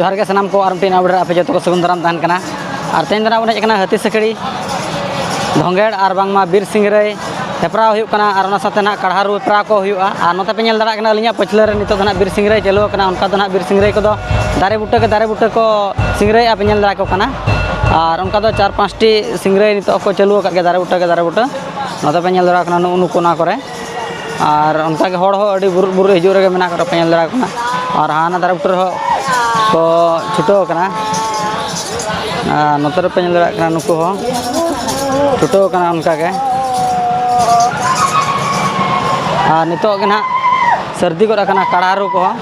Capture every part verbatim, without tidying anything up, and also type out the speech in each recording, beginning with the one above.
ᱡᱚᱦᱟᱨ ᱜᱮ ᱥᱟᱱᱟᱢ ᱠᱚ, ᱟᱨ ᱢᱤᱫᱴᱤᱡ ᱱᱟᱣᱟ video ᱨᱮ ᱟᱯᱮ ᱡᱚᱛᱚ ᱠᱚ ᱥᱟᱹᱜᱩᱱ ᱫᱟᱨᱟᱢ ᱛᱟᱦᱮᱱ ᱠᱟᱱᱟ᱾ ᱟᱨ ᱛᱮᱦᱮᱧ ᱫᱚ ᱱᱟᱜ ᱵᱚᱱ ᱦᱮᱡ ᱟᱠᱟᱱᱟ ᱦᱟᱹᱛᱤ ᱥᱟᱹᱠᱲᱤ ᱫᱷᱚᱸᱜᱮᱲ ᱟᱨ ᱵᱟᱝᱢᱟ ᱵᱤᱨ ᱥᱤᱝᱨᱟᱹᱭ ᱦᱮᱯᱨᱟᱣ ᱦᱩᱭᱩᱜ ᱠᱟᱱᱟ, ᱟᱨ ᱚᱱᱟ ᱥᱟᱶᱛᱮ ᱱᱟᱜ ᱠᱟᱲᱦᱟ ᱨᱩ ᱦᱮᱯᱨᱟᱣ ᱠᱚ ᱦᱩᱭᱩᱜᱼᱟ᱾ ᱟᱨ ᱱᱚᱛᱮ ᱯᱮ ᱧᱮᱞ ᱫᱟᱲᱮᱭᱟᱜ ᱠᱟᱱᱟ, ᱟᱹᱞᱤᱧᱟᱜ ᱯᱟᱹᱪᱷᱞᱟᱹ ᱨᱮ ᱱᱤᱛᱚᱜ ᱫᱚ ᱱᱟᱜ ᱵᱤᱨ ᱥᱤᱝᱨᱟᱹᱭ ᱪᱟᱹᱞᱩ ᱟᱠᱟᱱᱟ᱾ ᱚᱱᱠᱟ ᱫᱚ ᱱᱟᱜ ᱵᱤᱨ ᱥᱤᱝᱨᱟᱹᱭ ᱠᱚᱫᱚ ᱫᱟᱨᱮ ᱵᱩᱴᱟᱹ ᱜᱮ ᱫᱟᱨᱮ ᱵᱩᱴᱟᱹ ᱠᱚ ᱥᱤᱝᱨᱟᱹᱭᱮᱫᱼᱟ, ᱯᱮ ᱧᱮᱞ ᱫᱟᱲᱮᱭᱟᱠᱚ ᱠᱟᱱᱟ᱾ ᱟᱨ ᱚᱱᱠᱟ ᱫᱚ ᱪᱟᱨ ᱯᱟᱸᱪᱴᱤ ᱥᱤᱝᱨᱟᱹᱭ ᱱᱤᱛᱚᱜ ᱠᱚ ᱪᱟᱹᱞᱩ ᱟᱠᱟᱫ ᱜᱮᱭᱟ, ᱫᱟᱨᱮ ᱵᱩᱴᱟᱹ ᱜᱮ ᱫᱟᱨᱮ ᱵᱩᱴᱟᱹ᱾ ᱱᱚᱛᱮ ᱯᱮ ᱧᱮᱞ ᱫᱟᱲᱮᱭᱟᱜ ᱠᱟᱱᱟ, ᱱᱩᱜᱼᱩ ᱱᱩᱠᱩ ᱱᱚᱣᱟ ᱠᱚᱨᱮ᱾ ᱟᱨ ᱚᱱᱠᱟ ᱜᱮ ᱦᱚᱲ ᱦᱚᱸ ᱟᱹᱰᱤ ᱵᱩᱨᱩᱫ ᱵᱩᱨᱩᱫ ᱦᱤᱡᱩᱜ ᱨᱮᱜᱮ ᱢᱮᱱᱟᱜ ᱠᱚᱣᱟ, ᱯᱮ ᱧᱮᱞ ᱫᱟᱲᱮᱭᱟᱜ ᱠᱟᱱᱟ᱾ ᱟᱨ ᱦᱟᱱᱟ ᱫᱟᱨᱮ ᱵᱩᱴᱟᱹ ᱨᱮᱦᱚᱸ ᱠᱚ ᱪᱷᱩᱴᱟᱹᱣ ᱟᱠᱟᱱᱟ᱾ ᱟᱨ ᱱᱚᱛᱮ ᱨᱮᱯᱮ ᱧᱮᱞ ᱫᱟᱲᱮᱭᱟᱜ ᱠᱟᱱᱟ, ᱱᱩᱠᱩ ᱦᱚᱸ ᱪᱷᱩᱴᱟᱹᱣ ᱟᱠᱟᱱᱟ ᱚᱱᱠᱟ ᱜᱮ᱾ ᱟᱨ ᱱᱤᱛᱚᱜ ᱜᱮ ᱱᱟᱦᱟᱜ ᱥᱟᱹᱨᱫᱤ ᱜᱚᱫ ᱟᱠᱟᱱᱟ ᱠᱟᱲᱦᱟ ᱨᱩ ᱠᱚᱦᱚᱸ᱾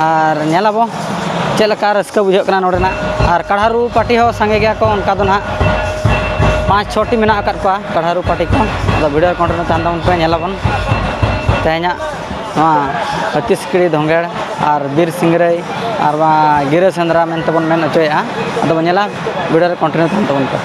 ᱟᱨ ᱧᱮᱞ ᱟᱵᱚ ᱪᱮᱫ ᱞᱮᱠᱟ ᱨᱟᱹᱥᱠᱟᱹ ᱵᱩᱡᱷᱟᱹᱜ ᱠᱟᱱᱟ ᱱᱚᱰᱮᱱᱟᱜ᱾ ᱟᱨ ᱠᱟᱲᱦᱟ ᱨᱩ ᱯᱟᱹᱴᱤ ᱦᱚᱸ ᱥᱟᱸᱜᱮ ᱜᱮᱭᱟ ᱠᱚ, ᱚᱱᱠᱟ ᱫᱚ ᱱᱟᱦᱟᱜ ᱯᱟᱸᱪ ᱪᱷᱚᱴᱤ ᱢᱮᱱᱟᱜ ᱟᱠᱟᱫ ᱠᱚᱣᱟ ᱠᱟᱲᱦᱟ ᱨᱩ ᱯᱟᱹᱴᱤ ᱠᱚ᱾ ᱟᱫᱚ video continue ᱛᱟᱦᱮᱱ ᱛᱟᱵᱚᱱ ᱯᱮ, ᱧᱮᱞ ᱟᱵᱚᱱ ᱛᱮᱦᱮᱧᱟᱜ ᱱᱚᱣᱟ ᱦᱟᱹᱛᱤ ᱥᱤᱠᱲᱤ ᱫᱷᱚᱸᱜᱮᱲ ᱟᱨ ᱵᱤᱨ ᱥᱤᱝᱨᱟᱹᱭ ᱟᱨ ᱵᱟᱝ ᱜᱤᱨᱟᱹ ᱥᱮᱸᱫᱽᱨᱟ ᱢᱮᱱᱛᱮ ᱵᱚᱱ ᱢᱮᱱ ᱦᱚᱪᱚᱭᱮᱫᱼᱟ᱾ ᱟᱫᱚ ᱵᱚᱱ ᱧᱮᱞᱟ, video ᱨᱮ continue ᱛᱟᱦᱮᱱ ᱛᱟᱵᱚᱱ ᱯᱮ᱾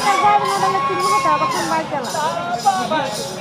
ᱵᱟᱭ ᱵᱮᱱᱟᱣ ᱫᱟᱲᱮᱭᱟᱜ ᱛᱤᱧ ᱦᱟᱛᱟᱣᱟ, ᱵᱟᱠᱷᱟᱱ ᱵᱟᱭ ᱪᱟᱞᱟᱜᱼᱟ᱾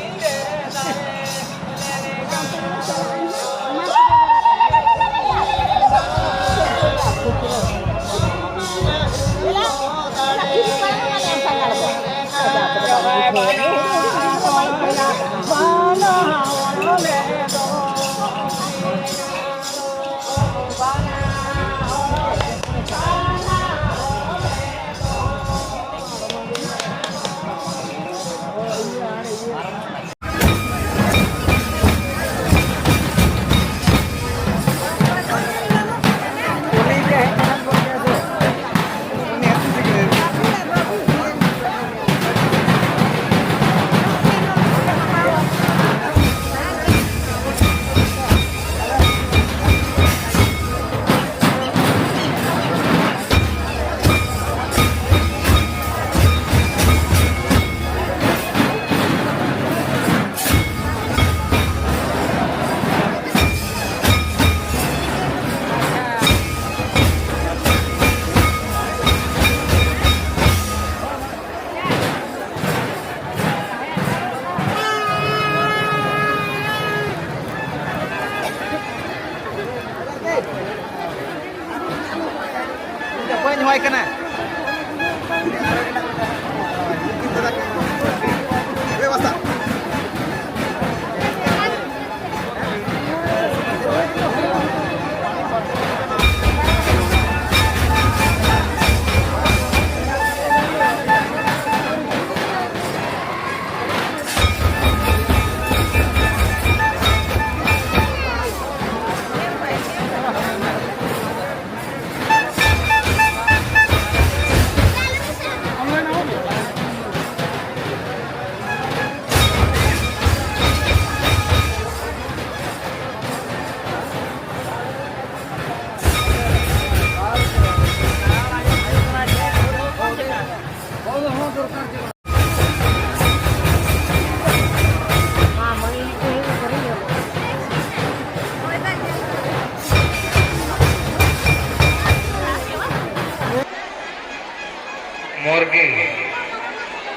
ᱚᱠᱚᱭ ᱧᱩᱣᱟᱭ ᱠᱟᱱᱟ? ᱢᱚᱨᱜᱮ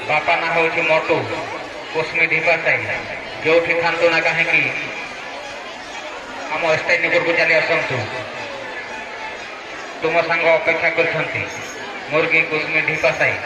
ବାପା ନାଁ ହେଉଛି ମଟୁ, କୁସୁମୀ ଢିପା ସାହି। ଯେଉଁଠି ଥାନ୍ତୁ ନା କାହିଁକି, ଆମ ଷ୍ଟେଜ୍ ଉପରକୁ ଚାଲି ଆସନ୍ତୁ। ତୁମ ସାଙ୍ଗ ଅପେକ୍ଷା କରିଛନ୍ତି, ମୁର୍ଗୀ କୁସୁମୀ ଢିପା ସାହି।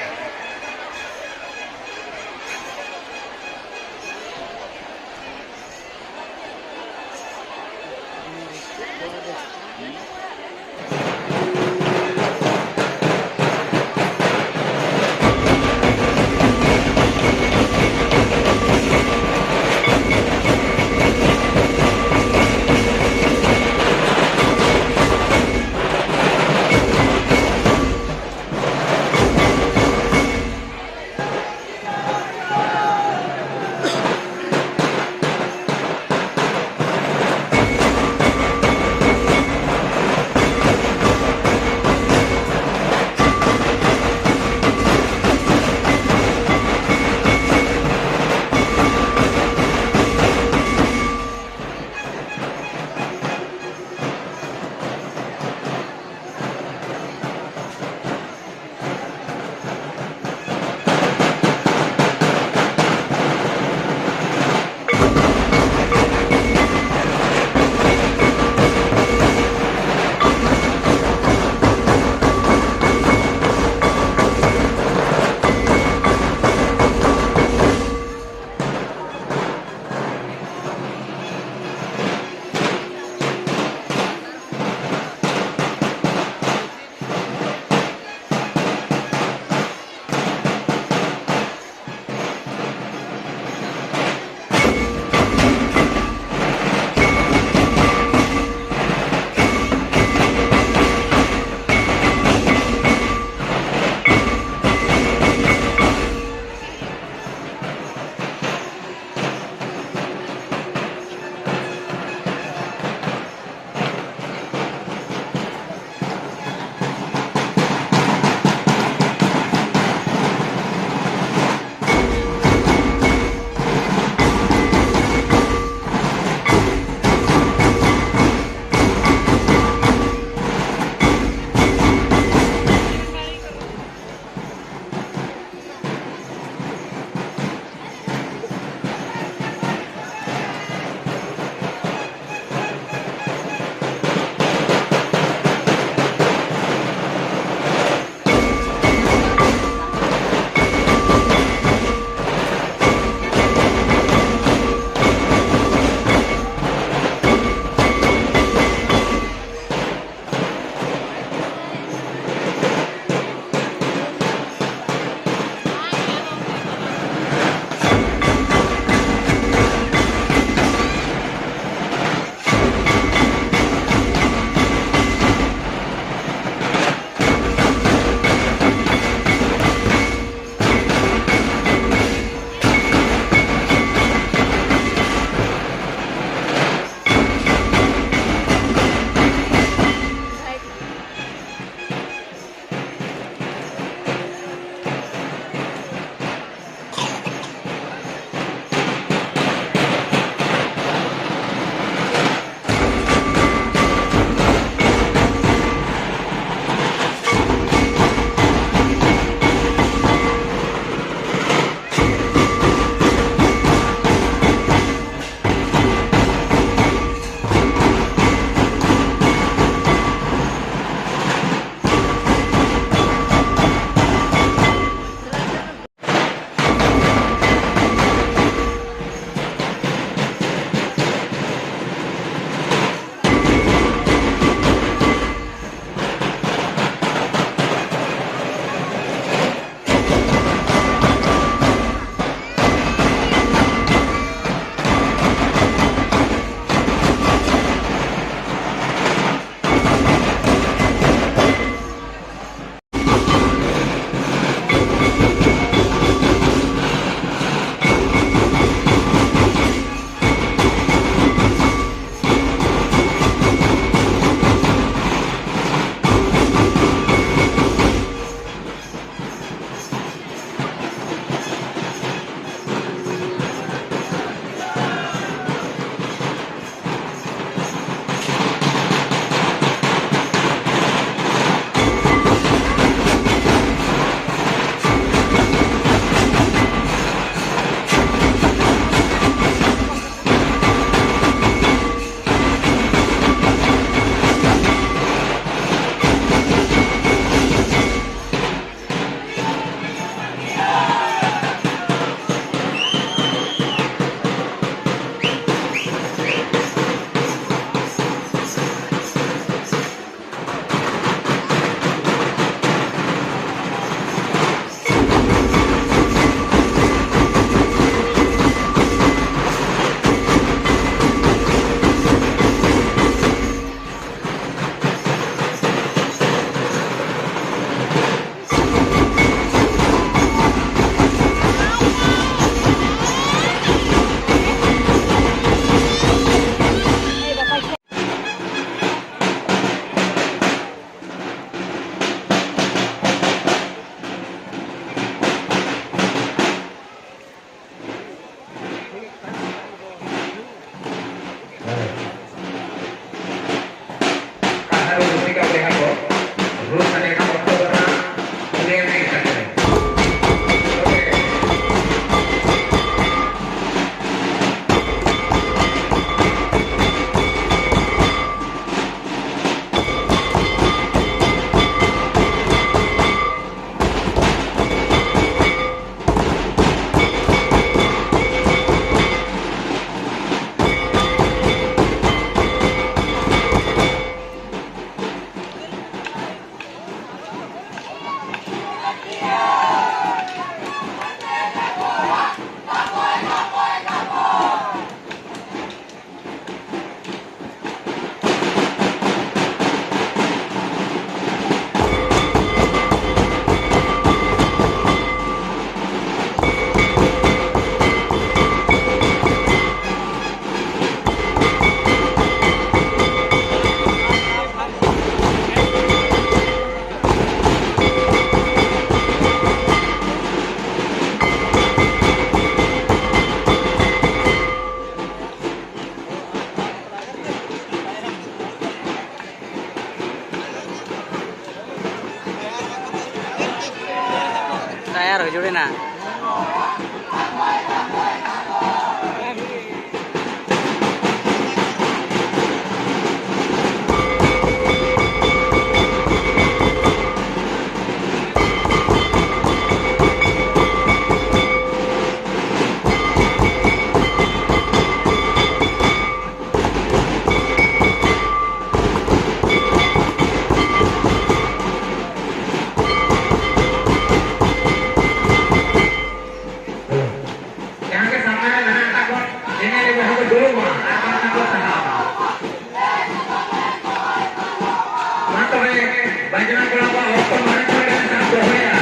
ᱟᱨ ᱦᱩᱭ ᱡᱩᱲᱤᱱᱟ᱾ ᱡᱟᱦᱟᱸ ᱜᱮ ᱥᱟᱢᱱᱟ ᱨᱮ ᱢᱮᱱᱟᱜ ᱟᱠᱟᱫ ᱠᱚ, ᱧᱮᱧᱮᱞᱤᱭᱟᱹ ᱠᱚ ᱫᱩᱲᱩᱵ ᱢᱟ ᱟᱨ ᱵᱟᱝᱠᱷᱟᱱ ᱠᱚ ᱥᱟᱦᱟᱜ ᱢᱟ᱾ ᱢᱟ ᱛᱚᱵᱮ, ᱵᱟᱡᱽᱱᱟ ᱠᱚᱲᱟ ᱠᱚᱣᱟᱜ ᱚᱠᱛᱚ ᱢᱟᱲᱟᱝ ᱠᱷᱚᱱ ᱜᱮ ᱥᱟᱵ ᱫᱚᱦᱚᱭᱟ᱾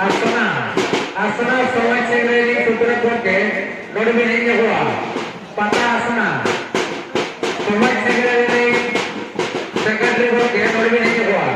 ᱟᱥᱱᱟ, ᱟᱥᱱᱟ ᱥᱚᱢᱟᱡᱽ ᱥᱮᱢᱞᱮᱫ ᱨᱤᱱᱤᱡ ᱥᱩᱛᱨᱮᱛ ᱜᱚᱢᱠᱮ ᱱᱚᱰᱮ ᱵᱤᱱ ᱦᱮᱡ ᱧᱚᱜᱚᱜᱼᱟ᱾ ᱯᱟᱛᱟ ᱟᱥᱱᱟ ᱥᱚᱢᱟᱡᱽ ᱥᱮᱢᱞᱮᱫ ᱨᱤᱱᱤᱡ ᱥᱮᱠᱨᱮᱴᱟᱨᱤ ᱜᱚᱢᱠᱮ ᱱᱚᱰᱮ ᱵᱤᱱ ᱦᱮᱡ ᱧᱚᱜᱚᱜᱼᱟ᱾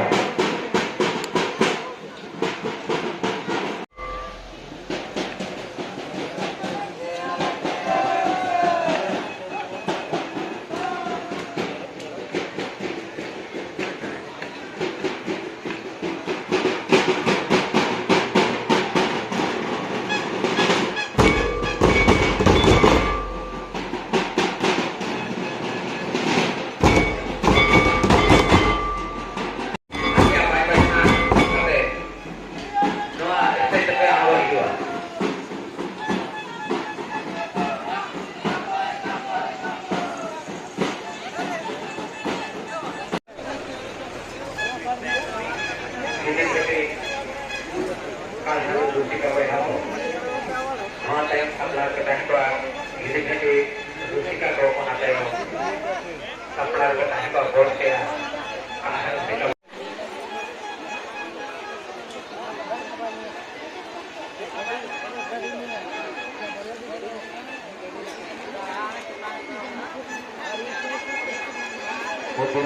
ᱨᱩᱥᱤᱠᱟ ᱵᱚᱭᱦᱟ ᱠᱚ᱾ ᱱᱚᱣᱟ ᱛᱟᱭᱚᱢ ᱥᱟᱯᱲᱟᱣ ᱨᱮ ᱛᱟᱦᱮᱸ ᱠᱚᱜᱼᱟ ᱜᱤᱫᱤ ᱜᱷᱟᱹᱴᱤ ᱨᱩᱥᱤᱠᱟ ᱠᱚ, ᱚᱱᱟ ᱛᱟᱭᱚᱢ ᱥᱟᱯᱲᱟᱣ ᱨᱮ ᱛᱟᱦᱮᱸ ᱠᱚᱜᱼᱟ ᱜᱚᱲ ᱛᱮᱭᱟ᱾ ᱟᱨ ᱨᱩᱥᱤᱠᱟ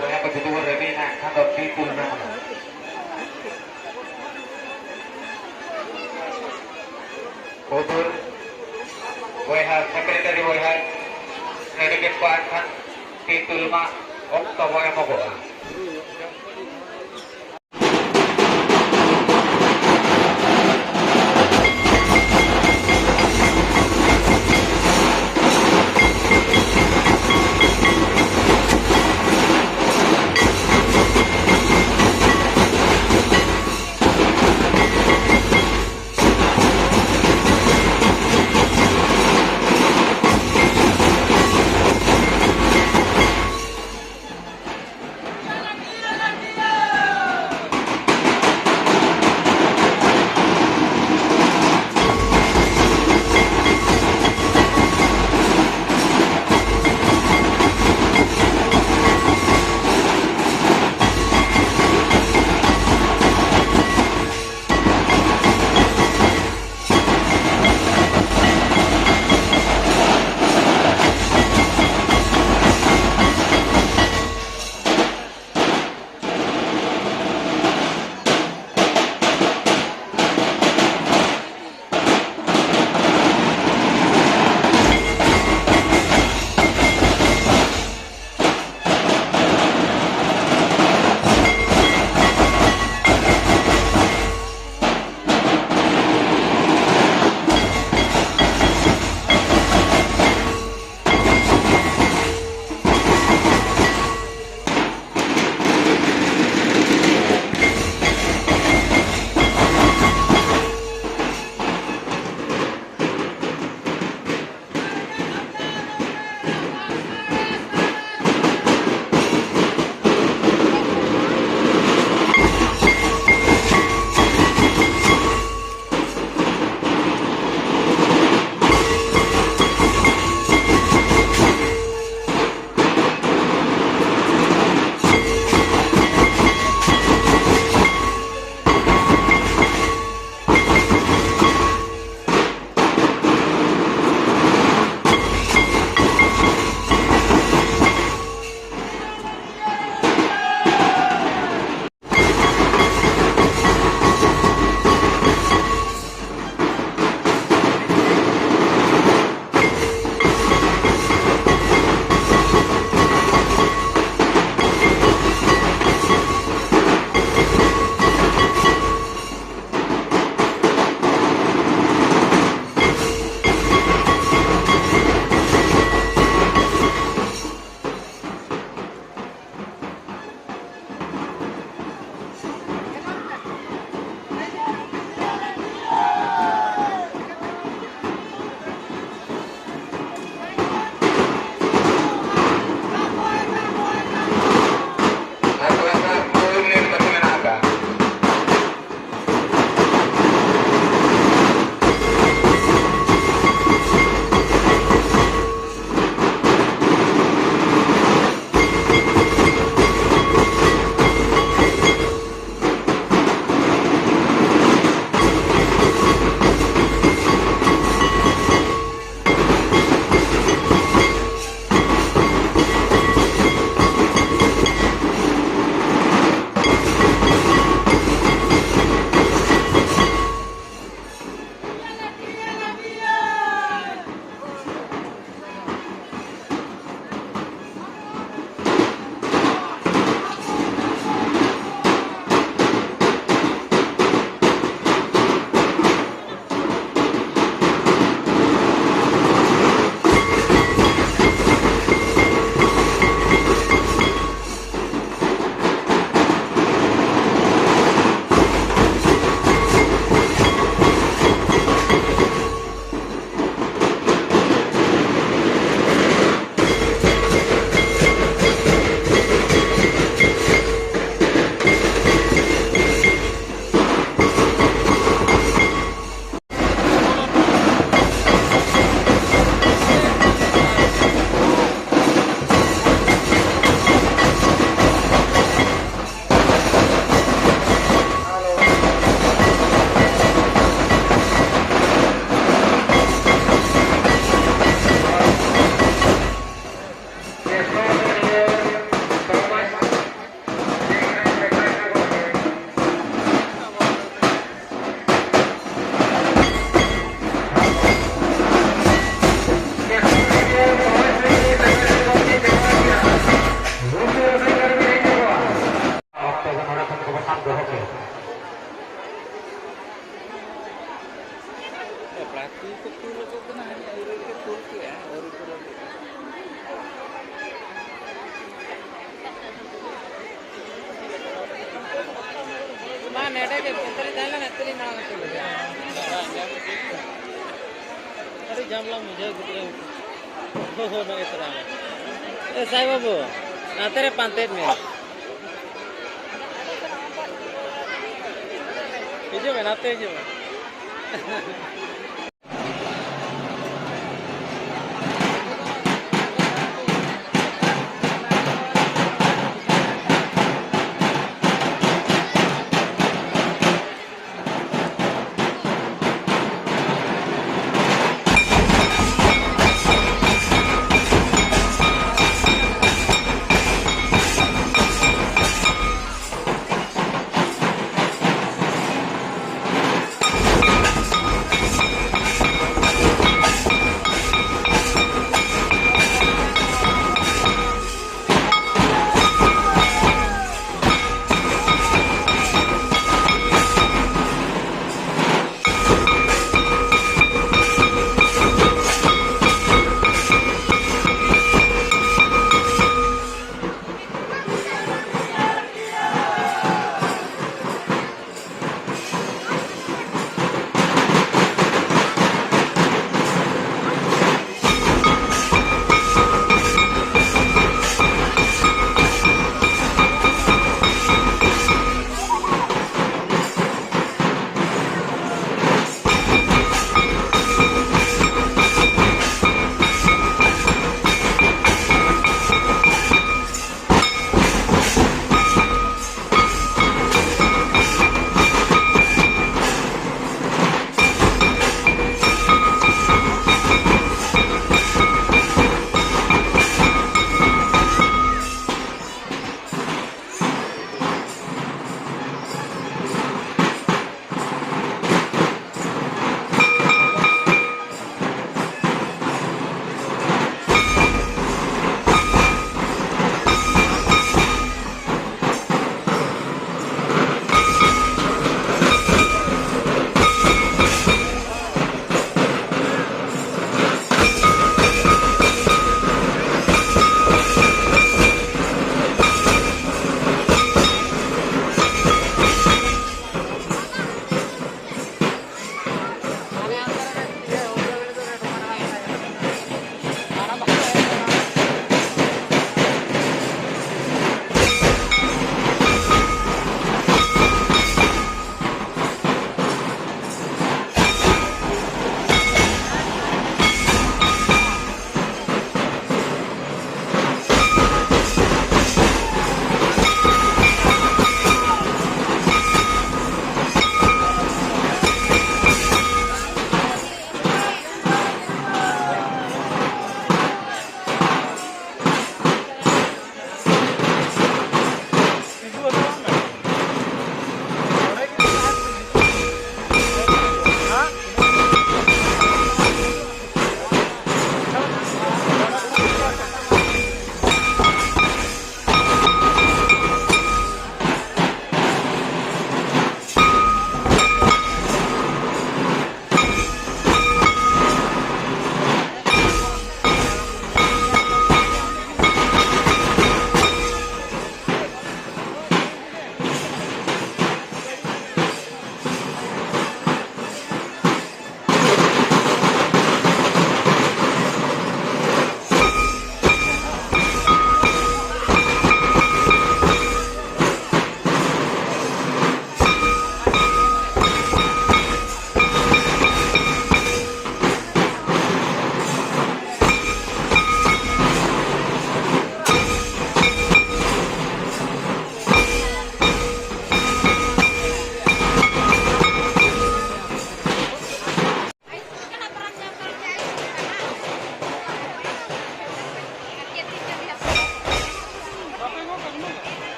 ᱵᱚᱭᱦᱟ ᱠᱚ ᱡᱩᱫᱤ ᱵᱚᱱ ᱨᱮᱵᱮᱱᱟ ᱮᱱᱠᱷᱟᱱ ᱫᱚ ᱛᱤ ᱛᱩᱞ ᱢᱮ᱾ ᱦᱩᱫᱩᱲ ᱵᱚᱭᱦᱟ, ᱥᱮᱠᱨᱮᱴᱟᱨᱤ ᱵᱚᱭᱦᱟ, ᱰᱮᱞᱤᱜᱮᱴ ᱠᱚ ᱮᱱᱠᱷᱟᱱ ᱛᱤ ᱛᱩᱞ ᱢᱟ, ᱚᱠᱛᱚ ᱵᱚ ᱮᱢᱚᱜᱚᱜᱼᱟ᱾ ᱱᱮᱰᱮ ᱜᱮ ᱯᱚᱸᱭᱛᱟᱞᱤᱥ ᱛᱟᱦᱮᱸ ᱞᱮᱱᱟ, ᱮᱠᱪᱩᱭᱮᱞᱤ ᱱᱚᱣᱟ ᱠᱟᱹᱴᱤᱡ ᱞᱮ ᱡᱟᱢ ᱞᱟᱝ ᱵᱩᱡᱷᱟᱹᱣ ᱜᱤᱫᱽᱨᱟᱹ᱾ ᱦᱳ, ᱦᱳ, ᱱᱚᱜᱼᱚᱭ ᱛᱚᱨᱟ᱾ ᱮ, ᱥᱟᱭ ᱵᱟᱹᱵᱩ, ᱱᱟᱛᱮ ᱨᱮ ᱯᱟᱱᱛᱮᱭᱮᱫ ᱢᱮ᱾ ᱦᱤᱡᱩᱜ ᱢᱮ, ᱱᱟᱛᱮ ᱦᱤᱡᱩᱜ ᱢᱮ᱾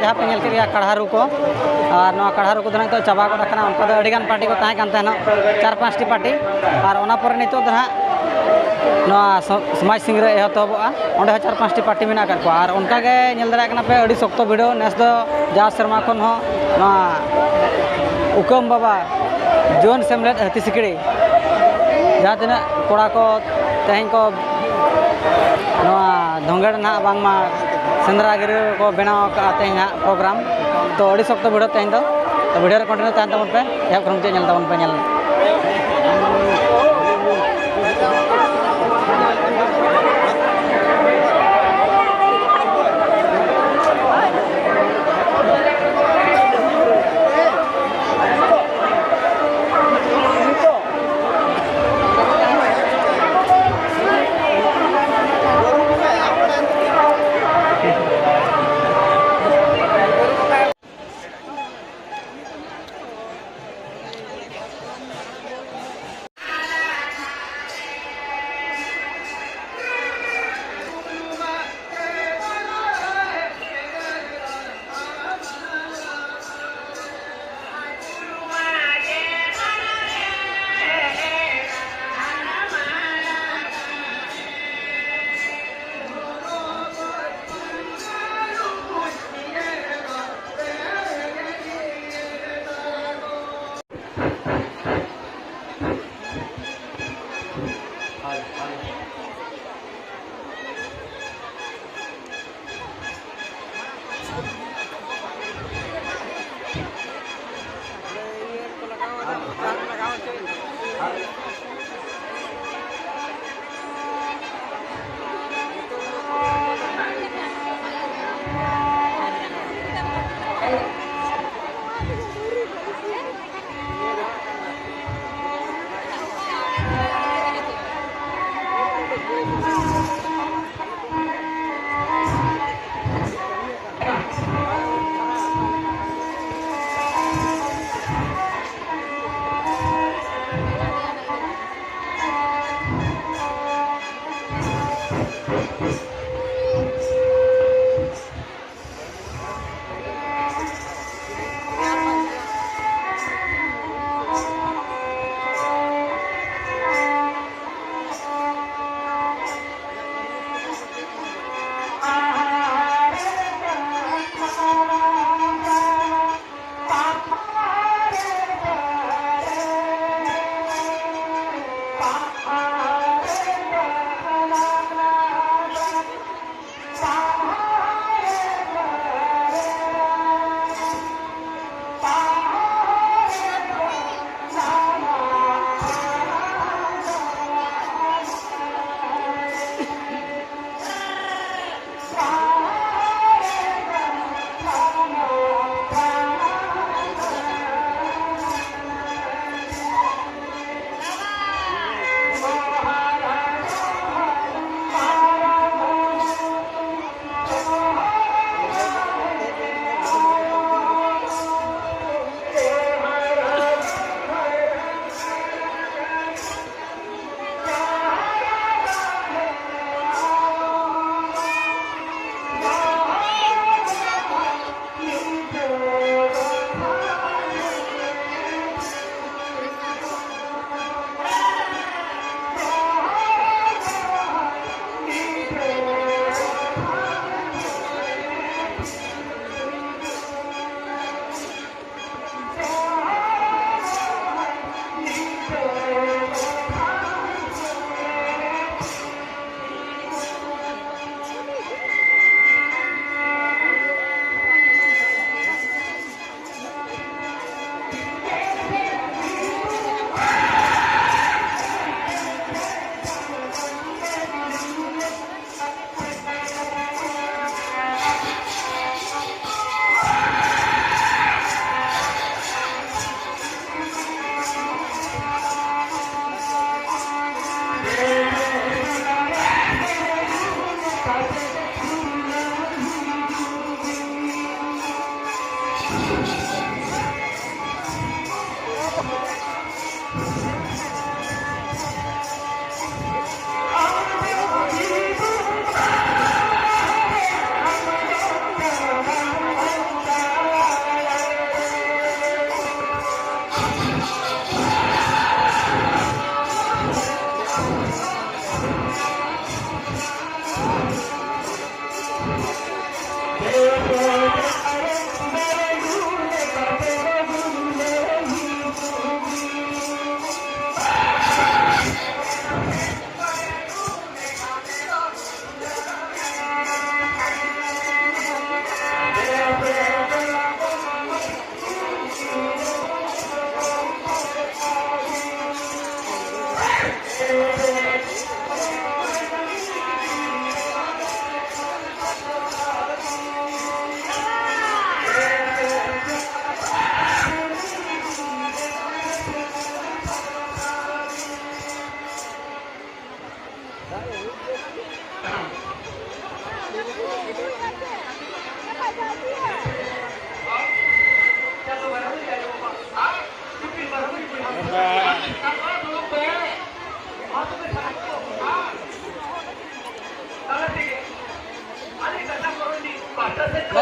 ᱡᱟᱦᱟᱸ ᱯᱮ ᱧᱮᱞ ᱠᱮᱫ ᱜᱮᱭᱟ ᱠᱟᱲᱦᱟ ᱨᱩ ᱠᱚ, ᱟᱨ ᱱᱚᱣᱟ ᱠᱟᱲᱦᱟ ᱨᱩ ᱠᱚᱫᱚ ᱱᱤᱛᱚᱜ ᱪᱟᱵᱟ ᱜᱚᱫ ᱟᱠᱟᱱᱟ᱾ ᱚᱱᱠᱟ ᱫᱚ ᱟᱹᱰᱤᱜᱟᱱ ᱯᱟᱨᱴᱤ ᱠᱚ ᱛᱟᱦᱮᱸ ᱠᱟᱱ ᱛᱟᱦᱮᱱᱟ, ᱪᱟᱨ ᱯᱟᱸᱪᱴᱤ ᱯᱟᱨᱴᱤ, ᱟᱨ ᱚᱱᱟ ᱯᱚᱨᱮ ᱱᱤᱛᱚᱜ ᱫᱚ ᱱᱟᱦᱟᱜ ᱱᱚᱣᱟ ᱥᱚ- ᱥᱚᱢᱟᱡᱽ ᱥᱤᱝᱨᱟᱹᱭ ᱮᱦᱚᱵᱚᱜᱼᱟ᱾ ᱚᱸᱰᱮ ᱦᱚᱸ ᱪᱟᱨ ᱯᱟᱸᱪᱴᱤ ᱯᱟᱨᱴᱤ ᱢᱮᱱᱟᱜ ᱟᱠᱟᱫ ᱠᱚᱣᱟ᱾ ᱟᱨ ᱚᱱᱠᱟ ᱜᱮ ᱧᱮᱞ ᱫᱟᱲᱮᱭᱟᱜ ᱠᱟᱱᱟ ᱯᱮ, ᱟᱹᱰᱤ ᱥᱚᱠᱛᱚ ᱵᱷᱤᱲᱟᱹᱣ᱾ ᱱᱮᱥ ᱫᱚ ᱡᱟᱣ ᱥᱮᱨᱢᱟ ᱠᱷᱚᱱ ᱦᱚᱸ ᱱᱚᱣᱟ ᱩᱠᱟᱹᱢ ᱵᱟᱵᱟ ᱡᱩᱣᱟᱹᱱ ᱥᱮᱢᱞᱮᱫ ᱦᱟᱹᱛᱤ ᱥᱤᱠᱲᱤ, ᱡᱟᱦᱟᱸ ᱛᱤᱱᱟᱹᱜ ᱠᱚᱲᱟ ᱠᱚ ᱛᱮᱦᱮᱧ ᱠᱚ ᱱᱚᱣᱟ ᱫᱷᱚᱸᱜᱮᱲ ᱱᱟᱦᱟᱜ ᱵᱟᱝᱢᱟ ᱥᱮᱸᱫᱽᱨᱟ ᱜᱤᱨᱟᱹ ᱠᱚ ᱵᱮᱱᱟᱣ ᱟᱠᱟᱫᱼᱟ ᱛᱮᱦᱮᱧ ᱦᱟᱸᱜ ᱯᱨᱳᱜᱨᱟᱢ᱾ ᱛᱚ ᱟᱹᱰᱤ ᱥᱚᱠᱛᱚ ᱵᱷᱤᱲᱟᱹᱣ ᱛᱮᱦᱮᱧ ᱫᱚ᱾ ᱛᱚ ᱵᱷᱤᱰᱤᱭᱳ ᱨᱮ ᱠᱚᱱᱴᱤᱱᱤᱭᱩ ᱛᱟᱦᱮᱱ ᱛᱟᱵᱚᱱ ᱯᱮ, ᱮᱦᱚᱵ ᱠᱷᱚᱱ ᱢᱩᱪᱟᱹᱫ ᱧᱮᱞ ᱛᱟᱵᱚᱱ ᱯᱮ, ᱧᱮᱞ᱾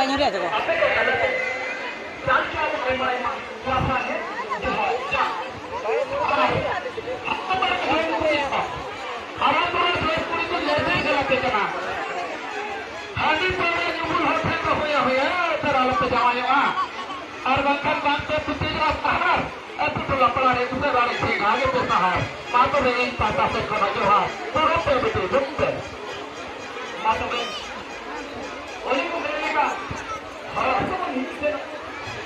ᱧᱩᱨᱩᱭᱟ ᱛᱟᱠᱚ᱾ ᱦᱟᱺᱰᱤ ᱯᱟᱹᱣᱨᱟᱹ ᱧᱩ ᱵᱩᱞ ᱦᱚᱲ ᱴᱷᱮᱱ ᱫᱚ ᱦᱩᱭᱟ ᱦᱩᱭᱟ, ᱩᱛᱟᱹᱨ ᱟᱞᱚᱯᱮ ᱡᱟᱶᱟᱭᱚᱜᱼᱟ᱾ ᱟᱨ ᱵᱟᱝᱠᱷᱟᱱ ᱵᱟᱝ ᱯᱮ ᱯᱩᱛᱤ ᱡᱚᱲᱟ ᱥᱟᱦᱟᱨ, ᱟᱹᱛᱩ ᱴᱚᱞᱟ ᱯᱟᱲᱟ ᱨᱮ ᱩᱥᱟᱹᱨᱟ ᱨᱮ ᱪᱮᱸᱜᱷᱟ ᱜᱮᱯᱮ ᱥᱟᱦᱟᱨ᱾ ᱢᱟ ᱛᱚᱵᱮ ᱤᱧ ᱯᱟᱦᱴᱟ ᱥᱮᱫ ᱠᱷᱚᱱᱟᱜ ᱡᱚᱦᱟᱨ᱾ ᱫᱩᱲᱩᱵ ᱯᱮ ᱵᱤᱴᱤ, ᱫᱩᱲᱩᱵ ᱯᱮ᱾ ᱢᱟ ᱛᱚᱵᱮ, ᱚᱱᱮ ᱠᱚ ᱢᱮᱱ ᱞᱮᱠᱟ, ᱦᱚᱲ ᱦᱚᱯᱚᱱ ᱵᱚᱱ ᱦᱤᱡᱩᱜ ᱥᱮᱱᱚᱜ,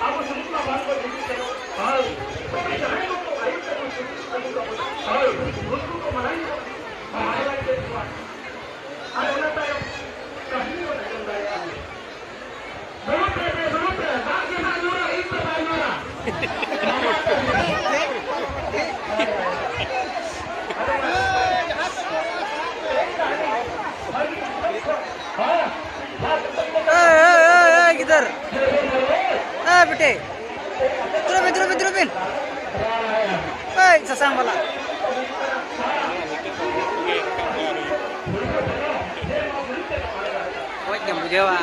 ᱟᱵᱚ ᱥᱩᱢᱩᱝ ᱢᱟ ᱵᱟᱝ ᱵᱚᱱ ᱦᱤᱡᱩᱜ ᱥᱮᱱᱚᱜ᱾ ᱦᱳᱭ, ᱛᱚᱵᱮ ᱡᱟᱦᱟᱸᱭ ᱠᱚᱠᱚ ᱟᱹᱭᱩᱨ ᱛᱟᱵᱚᱱ, ᱦᱳᱭ, ᱩᱱᱠᱩ ᱠᱚ ᱢᱟᱲᱟᱝ ᱠᱚ ᱢᱟᱲᱟᱝ ᱠᱚ ᱟᱨ ᱚᱱᱟ ᱛᱟᱭᱚᱢ ᱠᱟᱹᱦᱱᱤ ᱵᱚᱱ ᱟᱸᱡᱚᱢ ᱫᱟᱲᱮᱭᱟᱜᱼᱟ᱾ ᱫᱩᱲᱩᱵ ᱯᱮ, ᱯᱮ, ᱫᱩᱲᱩᱵ ᱯᱮ, ᱫᱟᱜ ᱜᱮ ᱱᱟᱜ ᱧᱩᱨᱟ, ᱤᱧ ᱫᱚ ᱵᱟᱭ ᱧᱩᱨᱟ᱾ ᱮᱭ, ᱮᱭ, ᱮᱭ, ᱮᱭ, ᱜᱤᱫᱟᱹᱨ᱾ ᱮᱭ, ᱵᱤᱴᱤ᱾ ᱫᱩᱲᱩᱵ ᱵᱤᱱ, ᱫᱩᱲᱩᱵ ᱵᱤᱱ, ᱫᱩᱲᱩᱵ ᱵᱤᱱ᱾ ᱮᱭ, ᱥᱟᱥᱟᱝ ᱵᱟᱞᱟ᱾ ᱢᱚᱡᱽ ᱜᱮᱢ ᱵᱩᱡᱷᱟᱹᱣᱟ᱾